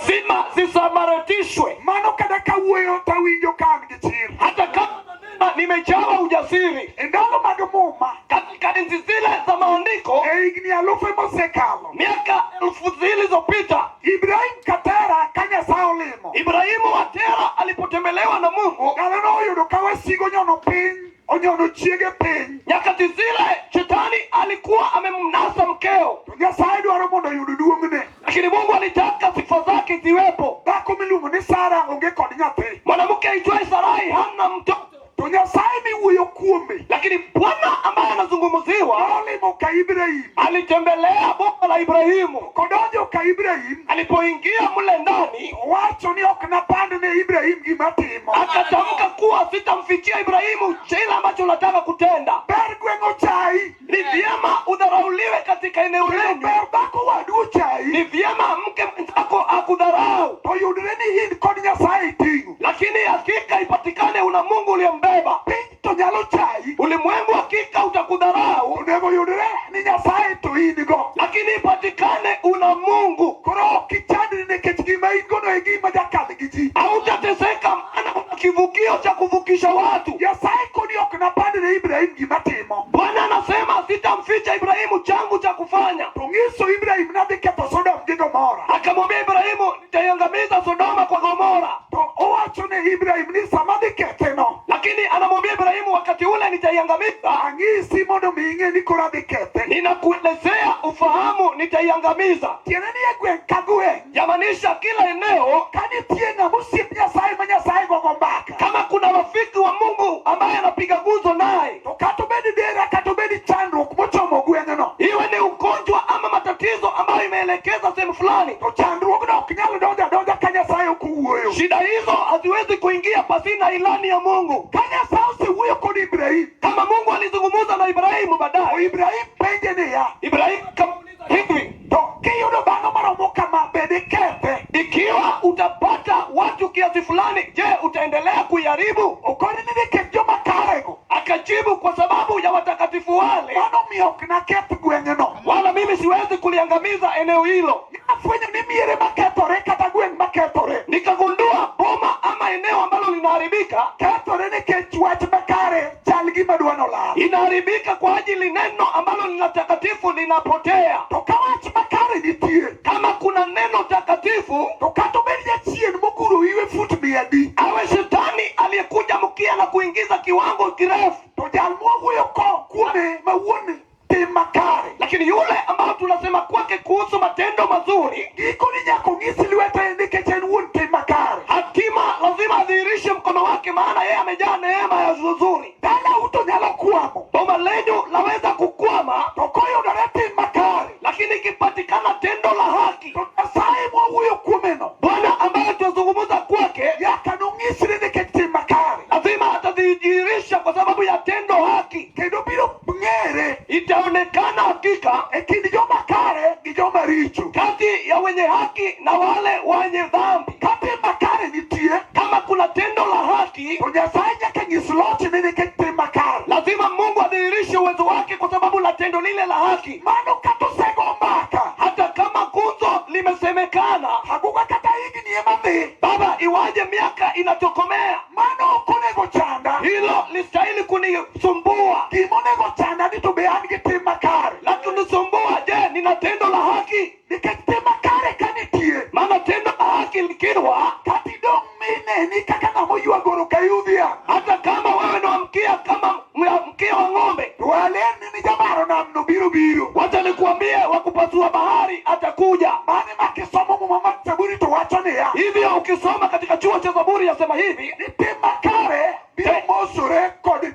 Lazima zisamaratishwe. Mano kata kawuoyo tawinjo ka an gi chir. Hata kama nimejawa ujasiri. E ndalo mag Muma, Katika enzi zile za maandiko, e higni alufe mosekalo, miaka elfu zilizopita, Ibrahim Katera ka Nyasaye olimo. Ibrahimu wa Tera alipotembelewa na Mungu, Ndalono oyudo ka wasigu onyono piny, onyono chiege piny. Nyakati zile shetani alikuwa amemnasa mkeo, To Nyasaye dwaro mondo oyud duong'ne. Lakini Mungu alitaka sifa zake ziwepo. Dhako miluongo ni Sara onge kod nyathi. Mwanamke aitwaye Sarai hana mtoto, To Nyasaye miwuoyo kuome lakini Bwana ambaye anazungumziwa nolimo ka Ibrahim. Alitembelea boma la Ibrahimu. Kodonjo ka Ibrahim, Alipoingia mle ndani, owacho ni ok napand ne Ibrahim gima timo. Akatamka kuwa sitamfichia Ibrahimu kile ambacho nataka kutenda. Ber gweng' ochayi. Ni vyema udharauliwe katika eneo Kendo lenu. ber dhako wadu ochayi. Ni vyema mke mwenzako akudharau, To yudre ni in kod Nyasaye iting'o. Lakini hakika ipatikane una Mungu uliyembeba. Piny to nyalo chayi. Ulimwengu hakika utakudharau, Onego yudre ni Nyasaye to in go. Lakini ipatikane una Mungu. Koro ok ichandri nikech gima in gono e gima jakal gi ji. Hautateseka maana una kivukio cha kuvukisha watu. Nyasaye koni ok napand ne Ibrahim gima timo. Bwana anasema sitamficha Ibrahimu changu cha kufanya. To ng'iso Ibrahim nadhi ketho Sodom gi Gomora. Akamwambia Ibrahimu nitaiangamiza Sodoma kwa Gomora. To owacho ne Ibrahim ni sama dhi kethe no. Lakini anamwambia Ibrahimu wakati ule nitaiangamiza. Ang'isi mondo mi ing'e ni koro adhi kethe. Ninakuelezea ufahamu nitaiangamiza. Tiende ni e gweng' ka gweng'. Yamaanisha kila eneo Ka nitie ng'ama osiep Nyasaye ma Nyasaye gogo mbaka. Kama kuna rafiki wa Mungu ambaye anapiga gumzo naye. To kata obed dera kata obed chandruok mochomo gweng'no. Iwe ni ugonjwa ama matatizo ambayo imeelekeza sehemu fulani. To chandruogno ok nyal donjo adonja ka Nyasaye ok owuoyo. Shida hizo haziwezi kuingia pasina ilani ya Mungu. Ka Nyasaye osewuoyo kod Ibrahim. Kama Mungu alizungumza na Ibrahimu baadaye. To Ibrahim penje niya. Ibrahim akamuuliza hivi. To kiyudo dhano maromo kama bende ikethe? Ikiwa utapata watu kiasi fulani, je, utaendelea kuiharibu? Okone ni nikech joma karego. Akajibu kwa sababu ya watakatifu wale. Mano miyo ok naketh gweng'no. Wala mimi siwezi kuliangamiza eneo hilo. Nafwenyo ni miere makethore kata gweng' makethore. Nikagundua boma ama eneo ambalo linaharibika. Kethore nikech wach makare chal gima dwa nolal. Inaharibika kwa ajili neno ambalo lina takatifu linapotea. To ka wach makare nitie. Kama kuna neno takatifu, to kata obed jachien moguro iwe fut mia adi. Awe shetani aliyekuja mkia na kuingiza kiwango kirefu. To jal mwawuoyo ko kuome ma wuon tim makare. Lakini yule ambao tunasema kwake kuhusu matendo mazuri, Gikoni nyaka onyis lwete nikech en wuon tim makare. Hatima lazima adhihirishe mkono wake, maana yeye amejaa neema ya uzuri. Dalau to nyalo kwamo. Boma lenyu laweza kukwama, To koyudore tim makare, lakini ikipatikana tendo la haki, to Nyasaye mwawuoyo kuomeno, Bwana ambaye tunazungumza kwake, nyaka nonyisre nikech tim makare. Lazima atadhihirisha kwa sababu ya tendo haki. Kendo biro ng'ere itaonekana hakika e kind joma kare gi joma richo, kati ya wenye haki na wale wenye dhambi. Ka tim makare nitie, kama kuna tendo la haki, to Nyasaye nyaka nyis lochne nikech tim makare. Lazima Mungu adhihirishe uwezo wake kwa sababu la tendo lile la haki. Mano kata osego mbaka, hata kama gumzo limesemekana, Aguga kata higni ema dhi, Baba, iwaje miaka inatokomea? Mano ok onego chanda. Hilo listahili kunisumbua. Gima onego chanda ni to be an gi tim makare. La kunisumbua, je, nina tendo la haki? Nikech tim makare ka nitie, maana tendo la haki likiwa, kata idong' mineni kaka ng'ama oywagoro ka yudhia, hata kama wewe ni wa mkia kama mkia wa ng'ombe, to alerni ni jamaro nam no biro biro. Wacha nikuambie, wa kupasua bahari atakuja. Mane ma kisomo Muma mar Zaburi to wacho niya, hivyo ukisoma katika chuo cha Zaburi yasema hivi, ni tim makare biro mosore kod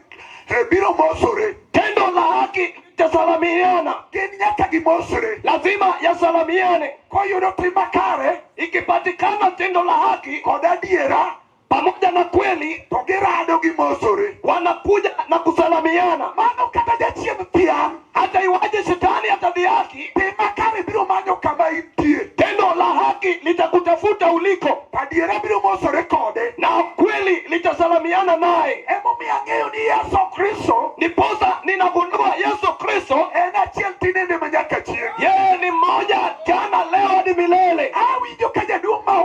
biro mosore. Tendo la haki litasalamiana, Gin nyaka gimosre, lazima yasalamiane. Koyudo tim makare, ikipatikana tendo la haki kod adiera pamoja na kweli, to girado gimosore, wanakuja na kusalamiana. Mano kata jachien thian, hata iwaje shetani atadhihaki, tim makare biro manyo kama intie. Tendo la haki litakutafuta uliko, Adiera biro mosore kode, na kweli litasalamiana naye. Emomiyo ang'eyo ni Yesu Kristo, ndiposa ninagundua Yesu Kristo en achiel tinende ma nyaka chieng'. Yeye ni mmoja jana, leo hadi milele. Awinjo ka jaduong' ma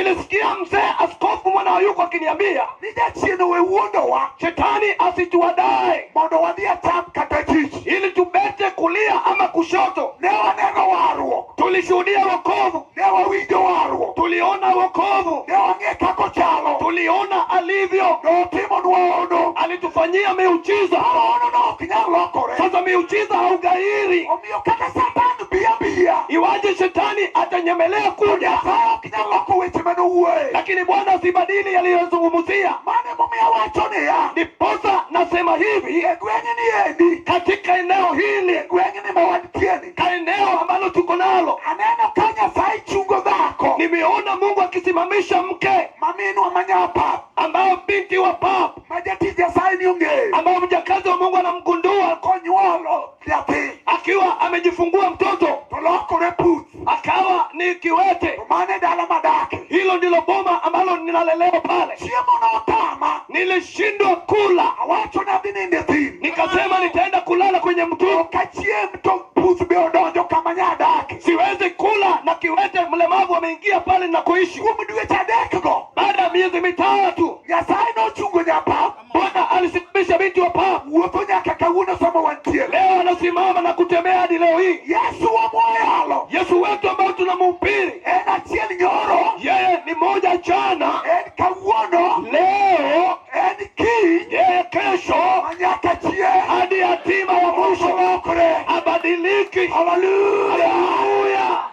Nilisikia mzee askofu mwana yuko akiniambia ni jachien owe wuondowa shetani asituadae mondo wadhi acham kata chich. Ili tubete kulia ama kushoto. Ne waneno warruok. Tulishuhudia wokovu, Ne wawinjo warruok. Tuliona wokovu, Ne wang'e kaka ochalo. Tuliona alivyo. Notimonwa hono. Alitufanyia miujiza. Koro hono no ok nyal lokore. Sasa miujiza haugairi. Omiyo kata Satan bi abiya. Iwaje shetani atanyemelea kuja, Nyasaye ok nyal loko weche manowuoye. Lakini Bwana asibadili yaliyozungumzia. Mano emomiyo awacho niya. Ndiposa nasema hivi, E gweng'ni endi. Katika eneo hili, E gweng'ni ma wantieni. Ka eneo ambalo tuko nalo, Aneno ka Nyasaye chungo dhako. Nimeona Mungu akisimamisha mke Ma minwa ma nyapap. Ambao binti wa pap, Ma jatich Nyasaye ni ong'eyo. Ambao mjakazi wa Mungu anamgundua Konyuolo nyathi. Akiwa amejifungua mtoto, To lokore puth. Akawa ni kiwete. To mano e dala madake. Hilo ndilo boma ambalo ninalelewa pale. Chiemo notama. Nilishindwa kula. Awacho nadhi nindo e thim. Nikasema nitaenda kulala kwenye mtu. Ok achiem to puth be odonjo kama nyadake. Siwezi kula na kiwete mlemavu ameingia pale ninakoishi. Kuom dweche adek go. Baada ya miezi 3, Nyasaye nochungo nyapap. Bwana alisimamisha binti wa pap. Wuotho nyaka kawuono sama wantie. Leo anasimama na kutembea hadi leo hii. Yesu wa mwayalo. Yesu wetu ambao tunamhubiri. En achiel nyoro. Yeye ni moja jana. En kawuono. Leo. En kiny. Yeye kesho. Manyaka chieng'. Hadi hatima ya mwisho. Olokre. Abadiliki. Hallelujah. Hallelujah.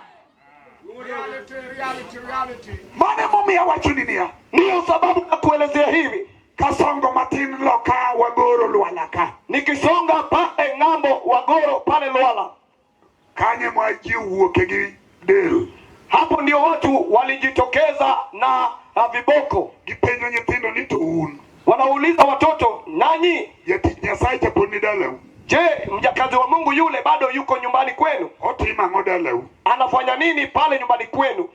Reality, reality, reality. Mano emomiyo awachoni niya. Ndiyo sababu nakuelezea hivi. Kasongo matin loka Wagoro Lwala ka. Nikisonga pale ng'ambo Wagoro pale Lwala. Kanye ma ji owuoke gi del. Hapo ndio watu walijitokeza na viboko. Gipenjo nyithindo ni to un. Wanauliza watoto, nanyi? Jatich Nyasaye cha pod ni dalau. Je, mjakazi wa Mungu yule bado yuko nyumbani kwenu? Otimo ang'o dalau? Anafanya nini pale nyumbani kwenu?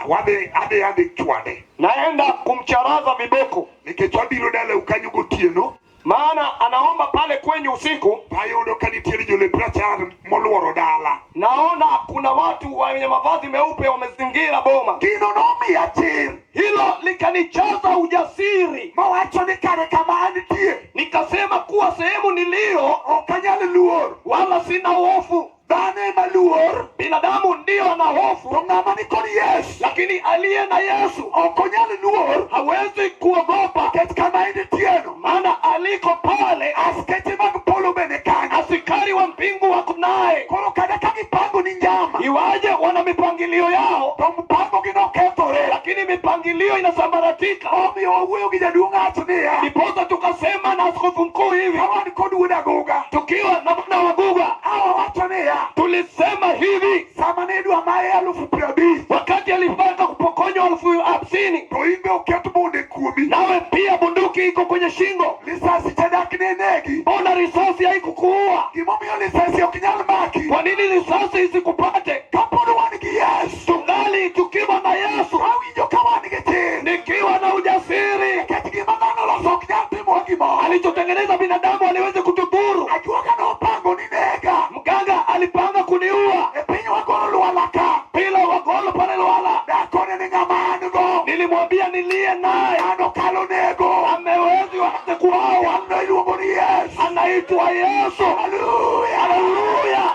Wadhi adhi adhi chwade. Naenda kumcharaza viboko. Nikech wabiro dalau kanyo gotieno. Maana anaomba pale kwenyu usiku. Tayudo ka nitiere jolep rachar moluoro dala. Naona kuna watu wenye mavazi meupe wamezingira boma. Gino nomiya chir. Hilo likanijaza ujasiri. Mawacho ni kare kama antie. Nikasema kuwa sehemu niliyo ok anyal luor. Wala sina hofu. Dhano ema luor. Binadamu ndio ana hofu. To ng'ama ni kod Yesu. Lakini aliye na Yesu ok onyal luor. Hawezi kuogopa. Nikech kama intieno. Maana aliko pale askeche mag polo bende kanyo. Askari wa mbingu wako naye. Koro kata ka gipango ni njama. Iwaje wana mipangilio yao. To mpango gi nokethore. Lakini mipangilio inasambaratika. Omiyo wawuoyo gi jaduong' acho niya. Ndiposa tukasema na askofu mkuu hivi. Ka wan kod wuod Aguga. Tukiwa na mwana wa Aguga. Awa wacho niya. Tulisema hivi. Sama ne idwa maye 50,000. Wakati alipanga kupokonywa 50,000. To in be oket bunde kuomi. Nawe pia bunduki iko kwenye shingo. Lisasi cha dak ne negi. Mbona risasi haikukuua? Gimomiyo lisasi ok nyal maki. Kwa nini risasi isikupate? Kapod wan gi Yesu. Tungali tukiwa na Yesu. Awinjo ka wan gi chir. Nikiwa na ujasiri. Nikech gima dhano oloso ok nyal timowa gimoro. Alichotengeneza binadamu aliweze kutudhuru. Ajuoga nopango ni nega. Mganga alipanga kuniua. E piny Wagoro Lwala ka. Bila Wagoro pale Lwala. Dakone ni ng'ama an go. Nilimwambia nilie naye. Dhano kalo nego. Amewezi waanze kuuawa. Jalno iluongo ni Yesu. Anaitwa Yesu. Haleluya. Haleluya.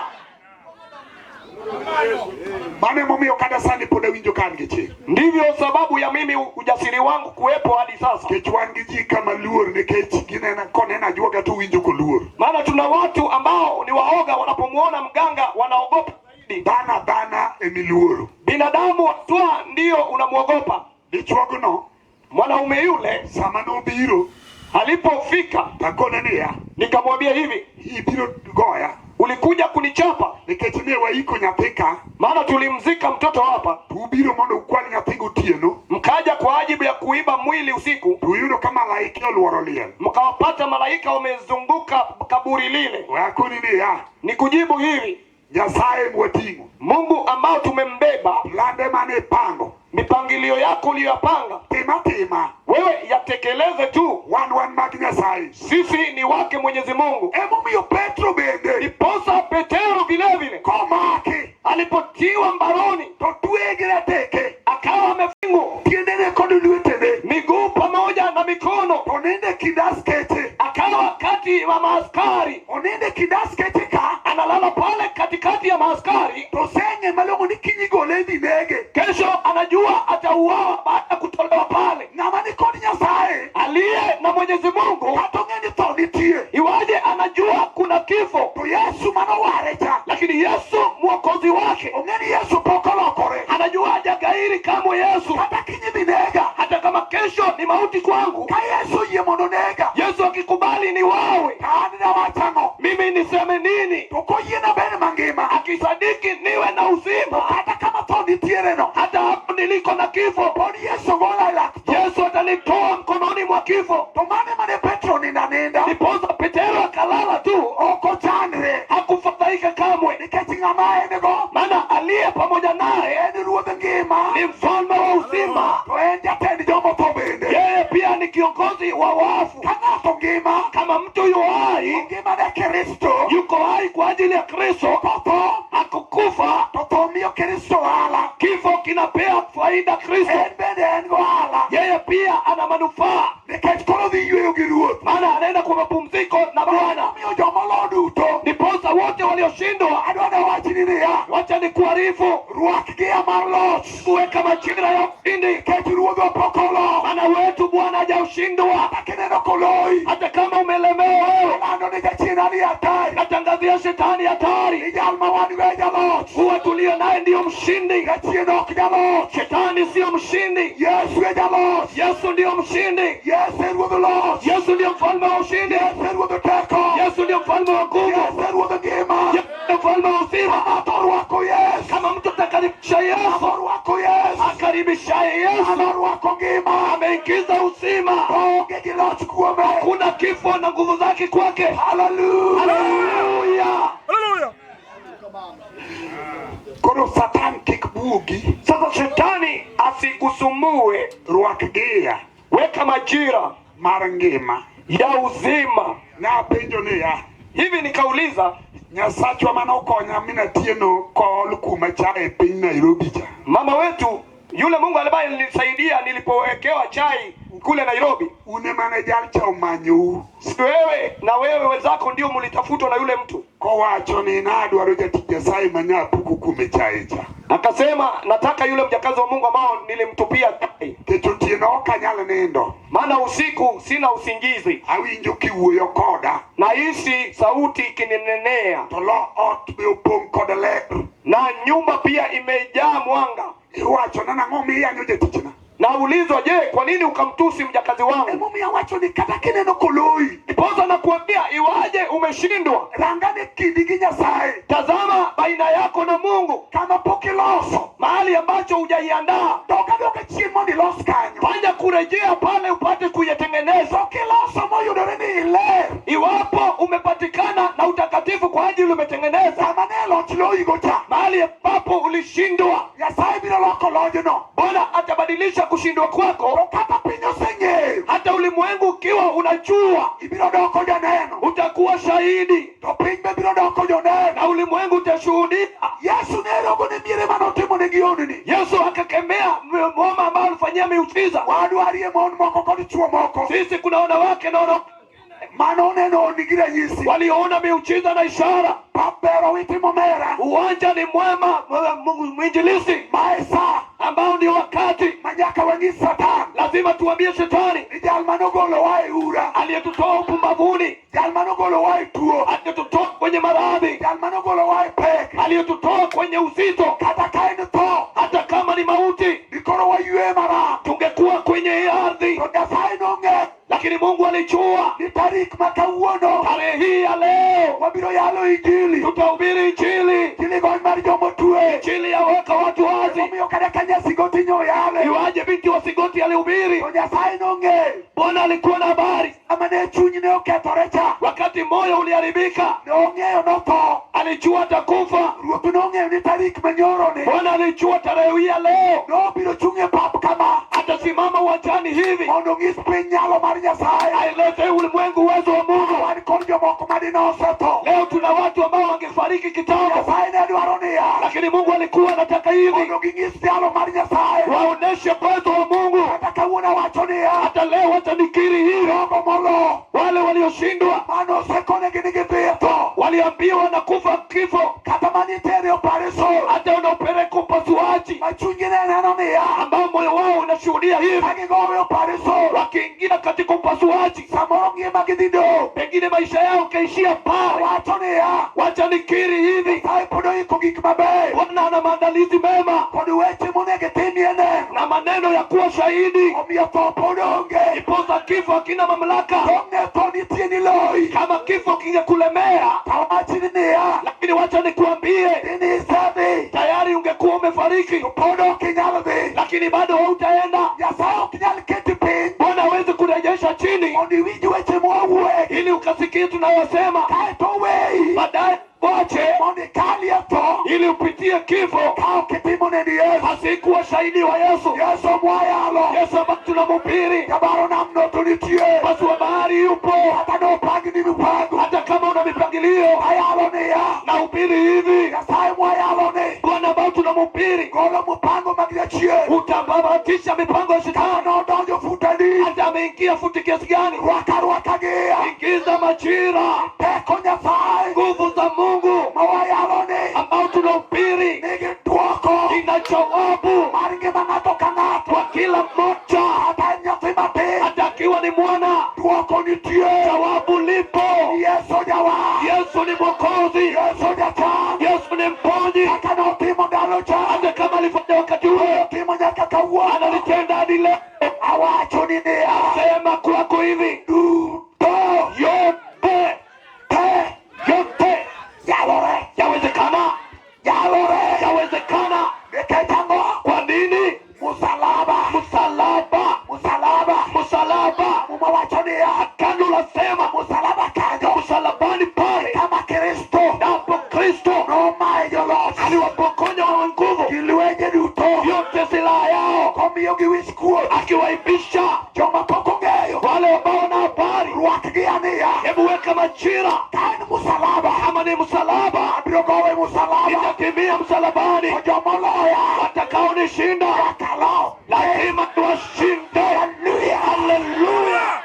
Mano emomiyo kata sani pod awinjo ka an gi chir. Ndivyo sababu ya mimi ujasiri wangu kuwepo hadi sasa. Nikech wan gi ji kama luor nikech ginena koneno ajuoga to winjo koluor. Maana tuna watu ambao ni waoga, wanapomuona mganga wanaogopa zaidi. Dhano adhana emiluoro. Binadamu atwa ndio unamuogopa. Dichuogno, Mwanaume yule sama nobiro, alipofika, takone niya, nikamwambia hivi, ibiro goya. Ulikuja kunichapa. Nikech ne waiko nyathi ka. Maana tulimzika mtoto hapa. To ubiro mondo ukwal nyathi gotieno. Mkaja kwa ajili ya kuiba mwili usiku. To uyudo ka malaike oluoro liel. Mkawapata malaika wamezunguka kaburi lile. We akoni niya. Nikujibu hivi. Nyasaye mwating'o. Mungu ambao tumembeba. Lande mane ipango. Mipangilio yako uliyopanga. Tima tima. Wewe yatekeleze tu. Wan wan mag Nyasaye. Sisi ni wake Mwenyezi Mungu. Emomiyo Petro bende. Ndiposa Petero vile vile. Komaki. Alipotiwa mbaroni. To tweye gi rateke. Akawa amefungwa. Tiende Onindo e kind askeche. Akawa kati wa maaskari. Onindo e kind askeche ka. Analala pale katikati ya maaskari. To oseng'e malong'o ni kiny igole idhi nege. Kesho anajua atauawa baada ya kutolewa pale. Ng'ama ni kod Nyasaye. Aliye na Mwenyezi Mungu. Kata ong'e ni tho nitie. Iwaje anajua kuna kifo. To Yesu manoware cha. Lakini Yesu mwokozi wake. Ong'e ni Yesu pok olokore. Anajua hajagairi kamwe Yesu. Kata kiny idhi nega. Hata kama kesho ni mauti kwangu. Ka Yesu oyie mondo nega. Yesu akikubali ni wawe. To an dawach ang'o? Mimi niseme nini? To koyiena bed mangima. Akisadiki niwe na uzima. Kata kama tho nitiere no. Hata hapo niliko na kifo. Pod Yesu gola e lak tho. Yesu atanitoa mkononi mwa kifo. To mano mane Petro nindo aninda. Ndiposa Petero akalala tu. Ok ochandre. Hakufadhaika kamwe. Nikech ng'ama en go. Maana aliye pamoja naye En ruodh ngima. ni mfalme wa uzima. To en jatend jomotho bende. Yeye pia ni kiongozi wa wafu. Ka ng'ato ngima. Kama mtu yu hai, Ngima ne Kristo. yuko hai kwa ajili ya Kristo. Kotho. Hakukufa. To tho miyo Kristo ohala. Kifo kinapea faida Kristo. En bende en gohala. Yeye pia ana manufaa, Nikech koro dhi yweyo gi ruoth. maana anaenda kwa mapumziko na Bwana. Omiyo jomolo duto. Ndiposa wote walioshindwa, Adwa nawachni niya. wacha nikuarifu, Rwak gia mar loch. kuweka majira ya ushindi, Nikech ruodhwa pok olo. maana wetu Bwana hajaushindwa. Kata kineno koloyi. Hata kama umelemewa wewe, Alando ni jachien ni hatari. natangazia shetani hatari, Ni jal ma wan go e jaloch. kuwa tulio naye ndiyo mshindi. Jachien ok jaloch. Shetani siyo mshindi, Yesu e jaloch. Yesu ndiyo mshindi. Yesu e ruodh loch. Yesu ndiyo mfalme wa ushindi. Yesu e ruodh teko. Yesu ndiyo mfalme wa nguvu. Yesu e ruodh ngima. Yesu ndiyo mfalme wa uzima. Ng'ato orwako Yesu. Kama mtu atakaribisha Ng'ama Yesu, orwako Yesu. akaribishaye Yesu Ng'ama orwako ngima. ameingiza uzima. Onge gi loch kuome. Hakuna kifo na nguvu zake kwake. Hallelujah. Haleluya! Hallelujah. Koro Satan kik buogi. Sasa shetani asikusumbue, Rwak gia weka majira mar ngima. ya uzima. Napenjo niya. Hivi nikauliza, Nyasachwa manokonya minatieno kool kuma cha e piny Nairobi cha. mama wetu yule Mungu ambaye nilisaidia nilipowekewa chai kule Nairobi, Un ema ne jal cha omanyou si wewe na wewe wenzako ndio mlitafutwa na yule mtu, kowacho ni nadwaro jatich Nyasaye ma nyapuku kume chae cha. akasema nataka yule mjakazi wa Mungu ambao nilimtupia chai, Nikech otieno ok anyal nindo. maana usiku sina usingizi, Awinjo kiwuoyo koda. nahisi sauti ikininenea, To lo ot be opong' kod ler. na nyumba pia imejaa mwanga. Iwacho na nang'o miyanyo jatichna. Naulizwa, je, kwa nini ukamtusi mjakazi wangu? Emomiyo awacho ni kata kineno koloyi. Ndiposa nakuambia, iwaje umeshindwa? Rangane kindi gi Nyasaye. Tazama baina yako na Mungu, Kama pok iloso. mahali ambacho hujaiandaa. Dog adoga chien mondo ilos kanyo. Fanya kurejea pale upate kuyatengeneza. To kiloso moyudore ni iler. Iwapo umepatikana na utakatifu kwa ajili umetengeneza Sama ne loch loyigo cha. mahali ambapo ulishindwa, Nyasaye biro loko lojno. Bwana atabadilisha kushindwa kwako. To kata piny oseng'eyo. Hata ulimwengu ukiwa unajua, Ibiro doko janeno. utakuwa shahidi To piny be biro doko joneno. na ulimwengu utashuhudia. Yesu ne rogo ne miere manotimonegi honni. Yesu akakemea mama ambao alifanyia miujiza. Wadwarie mon moko kod chwo moko. Sisi kuna wanawake na wanaume Manoneno honni gi ranyisi. walioona miujiza na ishara. Pap ber owitimo mera. Uwanja ni mwema, mwinjilisti, Mae sa ambao ndio wakati ma nyaka wanyis Satan lazima tuambie shetani ni jal manogolowa e ura. aliyetutoa upumbavuni, Jal manogolowa e tuo. aliyetutoa kwenye maradhi, Jal manogolowa e pek. aliyetutoa kwenye uzito, Kata ka en tho. hata kama ni mauti, Dikoro waywe marach. tungekuwa kwenye hii ardhi, To Nyasaye nong'eyo lakini Mungu alijua ni tarik ma kawuono tarehe hii ya leo wabiro yalo injili. tutahubiri Injili, Injili gony mar jomotwe. Injili yaweka watu wazi. Omiyo kata ka Nyasigoti nyoyale. Iwaje binti wa Sigoti alihubiri, To Nyasaye nong'eyo. Bwana alikuwa na habari. Sama ne chuny ne okethore cha. Wakati moyo uliharibika, Nong'eyo notho. alijua atakufa. Ruoth nong'eyo ni tarik manyoro ni. Bwana alijua tarehe hii ya leo Nobiro chung' e pap kama. Atasimama uwanjani hivi mondo onyis piny nyalo mar Nyasaye. Aeleze ulimwengu uwezo wa Mungu. Wan kod jomoko ma dine osetho. Leo tuna watu ambao wangefariki kitambo, Nyasaye ne dwaro niya lakini Mungu alikuwa anataka hivi mondo ginyis nyalo mar Nyasaye. Waoneshe uwezo wa Mungu. Kata kawuono awacho niya Hata leo wacha nikiri hivi, jogo molo wale walioshindwa mane osekonegi ni gidhi e tho waliambiwa na kufa kifo, kata manitere operation hata wanaopeleka upasuaji ma chunygi ne neno niya ambao moyo wao unashuhudia hivi, ka gigowe operation wakiingia katika upasuaji, samoro ngima gidhi dong'. Pengine maisha yao kaishia pale. Awacho niya Wacha nikiri hivi, Nyasaye pod oiko gik mabeyo Bwana ana maandalizi mema kod weche monego itimie neno. Na maneno ya kuwa shahidi. Omiyo tho pod onge. Iposa kifo hakina mamlaka. Tong' ne tho nitie ni loyi. Kama kifo kingekulemea, Tawachni niya lakini wacha nikuambie, ni isedhi tayari ungekuwa umefariki, to pod ok inyal dhi. Lakini bado hautaenda. Nyasaye ok nyal keti piny Bwana hawezi kurejesha chini mondo iwinj weche mwawuoye ili ukasikie tunayosema, kaeto oweyi baadaye wache mondo ikalie tho ili upitie kifo ka ok itimo neno Yesu. Asikuwa shahidi wa Yesu. Yesu mwayalo Yesu ambaye tunamhubiri, jabaro namno to nitie basi wa bahari yupo, kata nopangni mipango hata kama una mipangilio. Ayalo niya Nahubiri hivi, Nyasaye mwayalo ni Bwana ambao tunamhubiri golo mipango mag jachien utambaratisha mipango ya kata shetani. nodonjo futadi Hata ameingia futi kiasi gani, rwak arwaka giya ingiza majira, teko Nyasaye nguvu za Mungu mawayalo ni ambao tunahubiri nigi dwoko ina jawabu mar ngima ng'ato ka ng'ato kwa kila mmoja, kata en nyathi matin hata akiwa ni mwana, dwoko nitie. Jawabu lipo. Yesu jawar. Yesu ni Mwokozi, Yesu jachang Yesu ni mponyi. Kaka notimo ndalo cha Hata kama alifanya wakati huo, otimo nyaka kawuono analitenda hadi leo. Awacho ni niya Sema kwako hivi, duto yote te yote nyalore yawezekana, nyalore. Yawezekana. Nikech ang'o? Kwa nini? Musalaba. Msalaba, Musalaba. Msalaba. Muma wacho niya Agano lasema musalaba kanyo msalabani pale kama Kristo napo Kristo nomayo joloch aliwapokonya wa nguvu gi lwenje duto yote silaha yao, komiyogi wich kuot akiwaibisha joma pok ong'eyo wale ambao wana habari. Rwakgi aniya Hebu weka majira, ka en musalaba kama ni msalaba, abiro gowe musalaba nitatimia msalabani. To jomoloya Watakaonishinda nyaka lo. Lazima niwashinde. Haleluya. Haleluya!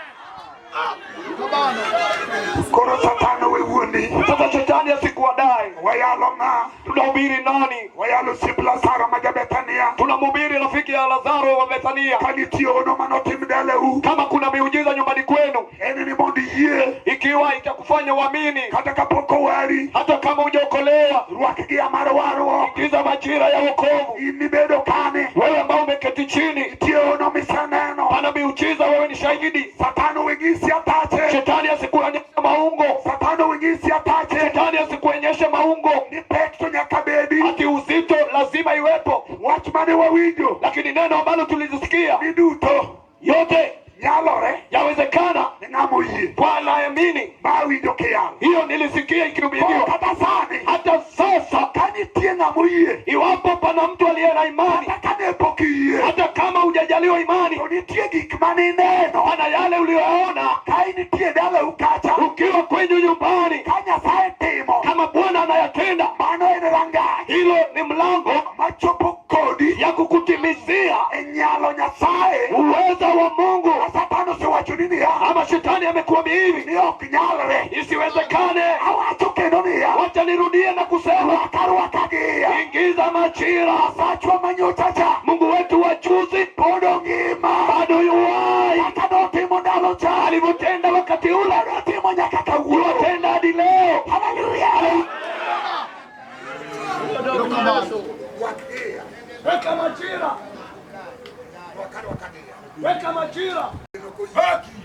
Koro Satan owe wuondi. Sasa shetani asikuwadai. Wayalo ng'a? Tunahubiri nani? Wayalo osiep Lazaro ma ja-Bethania. Tunamhubiri rafiki ya Lazaro wa Bethania. Ka nitie hono manotim dalau Kama kuna miujiza nyumbani kwenu, en ni mondo iyie ikiwa itakufanya uamini, kata kapok owari hata kama hujaokolewa, rwakgi mar warruok. Ingiza majira ya wokovu. In mibedo kane Wewe ambao umeketi chini, nitie hono miseneno. Pana miujiza, wewe ni shahidi. Satan owe nyisi atache. Shetani asikuonyeshe maungo. Satan owe nyisi atache Shetani asikuonyeshe maungo ni pek to nyaka bedi. Ati uzito lazima iwepo. Wach mane wawinjo Lakini neno ambalo tulisikia ni duto yote nyalore yawezekana ne ng'ama oyie kwa anayeamini. Ma awinjo kiyalo. Hiyo nilisikia ikihubiriwa. Kata sani Hata sasa ka nitie ng'ama oyie iwapo pana mtu aliye na imani, kata ka ne pok iyie hata kama hujajaliwa imani, to nitie gik mane ineno pana yale uliyoona ka initie dalau kacha ukiwa kwenyu nyumbani, ka Nyasaye timo kama Bwana anayatenda, mano en rangach hilo ni mlango machopo kodi ya kukutimizia e nyalo Nyasaye uweza wa Mungu. Ma Satan osewachoni niya Ama shetani amekuambia hivi ni ok nyalre. Isiwezekane. Awacho kendo niya Wacha nirudie na kusema, rwak arwaka giya ingiza majira. Nyasachwa manyocha cha Mungu wetu wa juzi pod ongima bado yuwai, kaka notimo ndalo cha alivyotenda wakati ule notimo nyaka kawuono. Yuwatenda hadi leo. Haleluya. Rwak giya. Weka majira, Rwak arwaka giya. Weka majira.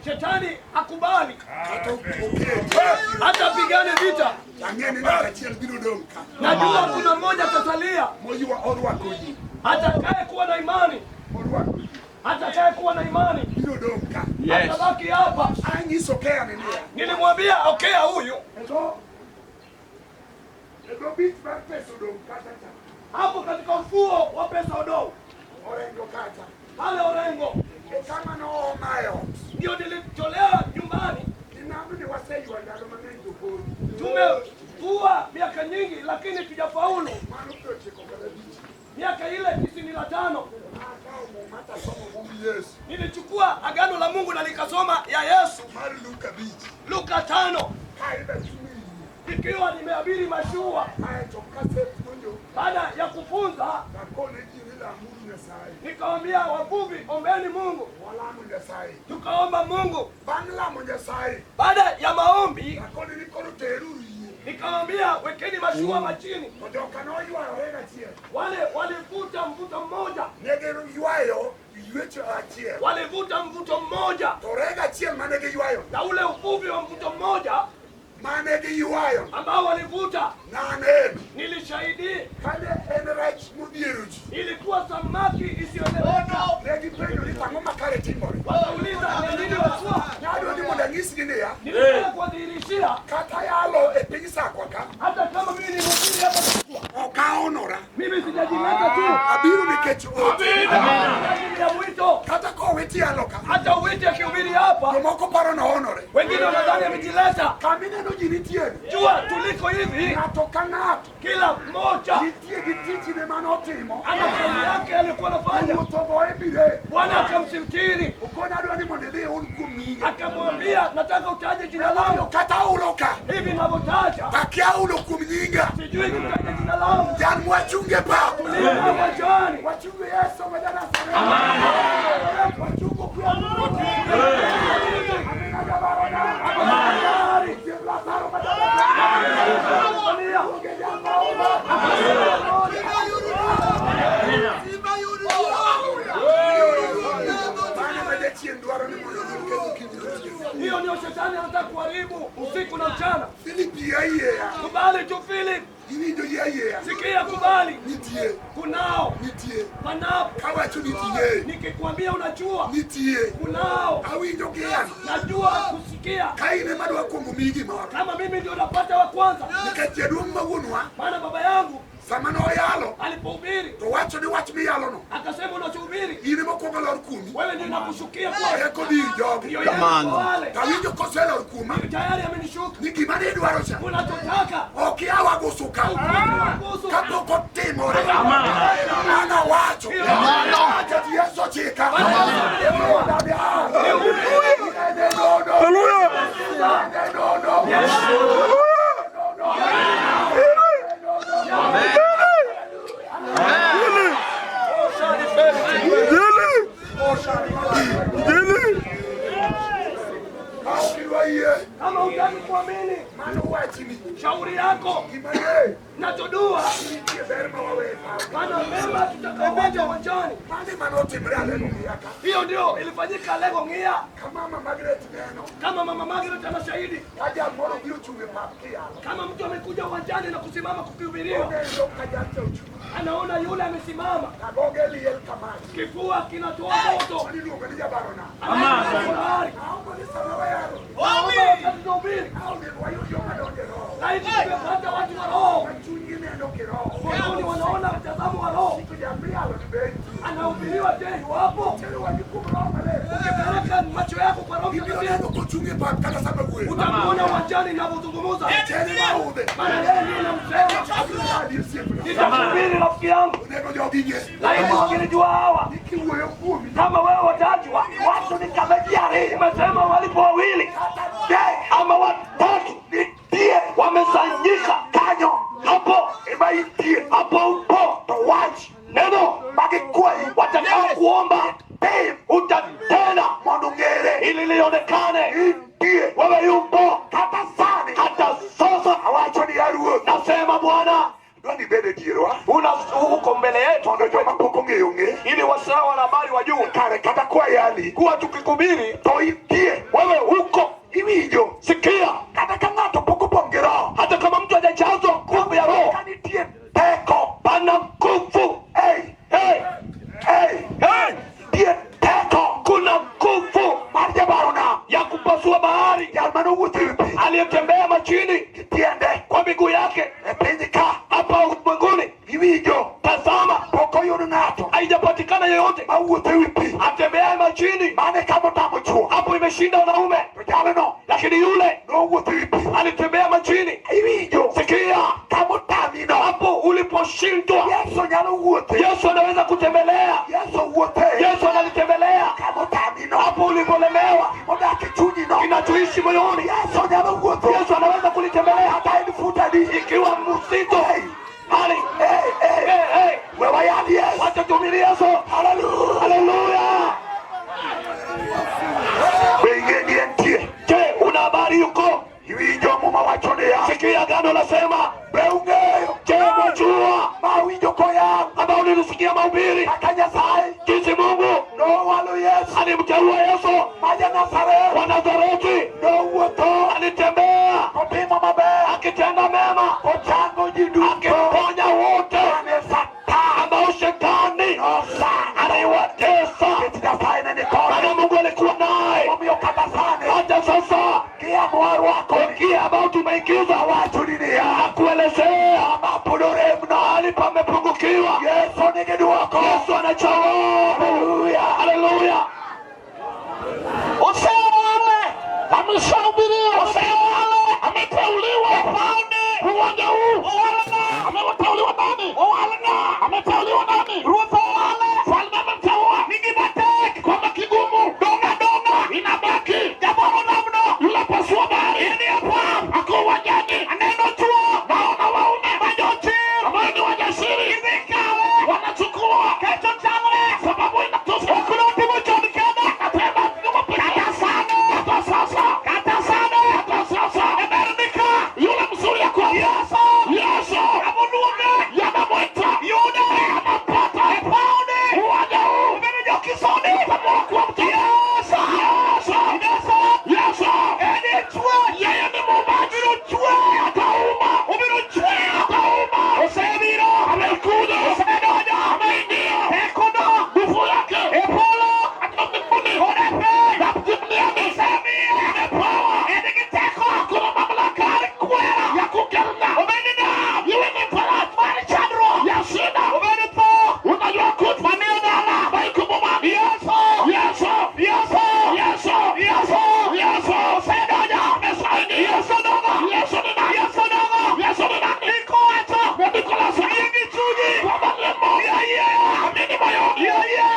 Shetani hakubali Kata oketi hata pigane vita. Ang'e ni ng'at achiel biro dong' ka Najua kuna mmoja atasalia moywa orwako yie atakaye kuwa na imani, orwako yie atakaye kuwa na imani biro dong' ka. Atabaki hapa. Anyiso Okea ni niya Nilimwambia Okea huyu e dho beach mar pesa odong' kacha cha hapo katika ufuo wa pesa odong Orengo kacha pale Orengo. lakini tujafaulu. Mano 95. Miaka ile 95 Akawo muma tasomo mumb Yesu nilichukua agano la Mungu na nikasoma ya Yesu mar Luka 5 Luka 5 kaidho chung' e yie nikiwa nimeabiri mashua. Kaeto kasepuonjo Baada ya kufunza, takone ji ni lamuru Nyasaye. nikawambia wavuvi, ombeni Mungu. Walamo Nyasaye. Tukaomba Mungu. Bang' lamo Nyasaye Baada ya maombi, takone ni koro teruru yie. nikawambia wekeni mashua majini. To joka noywayore gachiel. Wale walivuta mvuto mmoja, Ne giywayo ywecho achiel. walivuta mvuto mmoja, To rega achiel mane giywayo na ule uvuvi wa mvuto mmoja mane giywayo ambao walivuta, naneno nilishahidi kane en rech modhiero ji. ilikuwa samaki isiyoeleweka. Ne gipenjo ni tang'o makare timore. Wakauliza ni nini waswa. Nadwa ni mondo anyisgi niya, Nilitaka kuwadhihirishia kata yalo e piny Sakwa ka, hata kama mimi ni mhubiri hapa Sakwa, ok aonora. mimi sijajileta tu Abiro nikech ote. kwa ajili ya mwito. Kata kowit yalo ka, Hata uwite akihubiri hapa, jomoko paro noonore. wengine wanadhani amejileta. Kamineno ji nitie ni, Jua tuliko hivi, ng'ato ka ng'ato kila mmoja nitie gi tichne manotimo. ana kazi yake alikuwa anafanya. Ruoth ogoye bire. Bwana akamsitiri, Okona adwa ni mondo idhi iul kuom nyinga. akamwambia nataka utaje jina langu Kata ahulo ka, hivi ninavyotaja, akia ahulo kuom nyinga. sijui kutaja jina langu. Jan mwachunge pap. Tulia uwanjani, Wachunge Yesu ma ja-Nazareth. Wachungo kuom Ruoth. Amina jabarona. Osiep Lazaro ma ja-Nazareth. Onge jamaono. Mano ma jachien dwaro ni mondo odhi okel okinyi gotieno. Hiyo ndio shetani anataka kuharibu usiku na mchana. Philip yie ayieya. Kubali tu Philip, Iwinjo yie ayieya. sikia, kubali. Nitie. Kunao Nitie. panapo, Kawacho nitie. nikikwambia unajua, Nitie. kunao, Awinjo gian. najua kusikia. Ka in ema dwa kuongo miyi gimoro. Kama mimi ndio napata wa kwanza, Nikech jaduong' ma wuonwa maana baba yangu sama noyalo alipohubiri to wacho ni wach miyalono akasema, unachohubiri in ema okuongo lor kuomi wewe ndio nakushukia kwanza, eka odhi ir jogi. ndio yeye kwa wale Tawinjo koselor kuoma tayari amenishuka. ni gima ne idwaro cha Unachotaka ok yawa gusuka kuhusu kapok otimore. Mano wacho nikech Yesu ochika. Okidwa yie kama hutaki kuamini, mano wachni shauri yako. gima ne Nachodua nitie ber ma wawe pap. pana mema tutakaowacha uwanjani. Mano manotimre Alego Ng'iya ka. Hiyo ndio ilifanyika Alego Ng'iya, Ka mama Margaret neno kama mama Margaret ana shahidi, ka jal moro biro chung' e pap kiyalo. kama mtu amekuja uwanjani na kusimama kukihubiriwa, Oneno ka jalcha ochung'. anaona yule amesimama, Agoge liel ka mach. kifua kinatoa moto, Mano iluongo ni jabarona. anaenda bahari. Aombo ni sama wayalo. Naomba wakati tunahubiri, Aonego wayud joma donjo e roho. laiti tumepata watu wa roho, Ma chunygi neno kiroho. moyoni wanaona mtazamo wa roho. To jal miyalo ni be nitie. Anahubiriwa, je, iwapo Tero wagi kuom roho maler. ukipeleka macho yako kwa Roho Ibiro Mtakatifu neno kochung' e pap kata sama wuoyo. utamuona uwanjani ninavyozungumza, Tiende maudhe. maana yeye ndiye namsema. Abiro yali osiepna. Nitakuhubiri rafiki yangu, Onego jogi ng'e. laiti wangenijua hawa Ni kiwuoyo kuomi. kama wewe watajwa watu ni kama jiari. Umesema walipo wawili ama watatu nitie wamesanyika kanyo hapo ema itie hapo upo to wach neno magikwayi watakao kuomba utatenda Mondo ng'ere. ili lionekane Nitie. wewe yupo Kata sani. hata sasa. Awacho ni ya Ruoth. Nasema Bwana Dwa ni ibed e dierwa. una uko mbele yetu Mondo joma pok ong'eyo ng'e. ili wasawa na habari wajue Kare kata kwayali. kuwa tukikubiri To intie. wewe uko Iwinjo. sikia. Kata ka ng'ato pok opong' gi roho. Hata kama mtu hajajazwa nguvu ya Roho, Ka nitie teko. pana nguvu. Ei. Hey, Ei. hey, Nitie teko. kuna nguvu Mar jabarona. ya kupasua bahari, Jal manowuotho ewi pi. aliyetembea majini Gi tiende. kwa miguu yake E piny ka. hapa ulimwenguni. Iwinjo. Tazama, Pok oyud ng'ato. haijapatikana Hakupatikana yeyote mawuotho ewi pi atembeaye majini. Mane kama otamo chuo. Hapo imeshinda wanaume, To jalno lakini yule nowuotho ewi pi. Alitembea majini. Iwinjo Sikia, kama otamino. Hapo uliposhindwa, Yesu nyalo wuothe. Yesu anaweza kutembelea. Yesu wuothe Yesu analitembelea kama otamino. Hapo ulipolemewa, Modak e chunyino. Kinachoishi moyoni. Yesu nyalo wuotho. Yesu anaweza kulitembelea Kata en futadi. Ikiwa mzito. Hey. Hali Hey, hey. hey, hey. We wayal Yesu. Wacha tumhubiri Yesu. Hallelujah. Haleluya. Be ing'e ni entie. Je, una habari yuko? Iwinjo Muma wacho niya. Sikia agano lasema. Be ung'eyo. Je, mwajua Ma winjo koyal. ambao nilisikia mahubiri Kaka Nyasaye jinsi Mungu nowalo Yesu alimteua Yesu ma ja Nazareth wa Nazareti, nowuotho alitembea kotimo maber akitenda mema, kochango ji duto akiponya wote mane Satan ambao shetani nosando. aliwatesa. Nikech Nyasaye ne ni kode. Maana Mungu alikuwa naye. Omiyo kata sani Hata sasa kia mwarwako kia ambao tumeingiza awachoni niya nakuelezea kama pod oremno mahali pamepungukiwa. Yesu nigi dwoko. Yesu ana jawabu. Haleluya. Haleluya. Hosea wale ameshahubiriwa, Hosea wale ameteuliwa uwanja huu. Ameteuliwa nani? Ameteuliwa nani? Mfalme amemteua kwamba kigumu donga donga inabaki yule pasua bahari ako uwanjani, naona waume ambao ni wajasiri wanachukua sababu inatosha. Akatenda nyuma pekee. Hata sasa, hata sasa, yule mzuri yako Yesu yanamwita anampata uwanja huu utaamua kuwa mtoto. Yesu, Yesu, yeye ni muumbaji, ataumba, ataumba. Amekuja, ameingia, nguvu yake katika mbinguni na duniani, amepewa. Hakuna mamlaka ya kukerna iwe ni farasi ya shida, unajua kufa maikubuma. Yesu, Yesu, Yesu, Yesu, amesaini. Yesu ni nani? Yesu ni nani? Maandiko lasema kwamba lemo amini moyoni.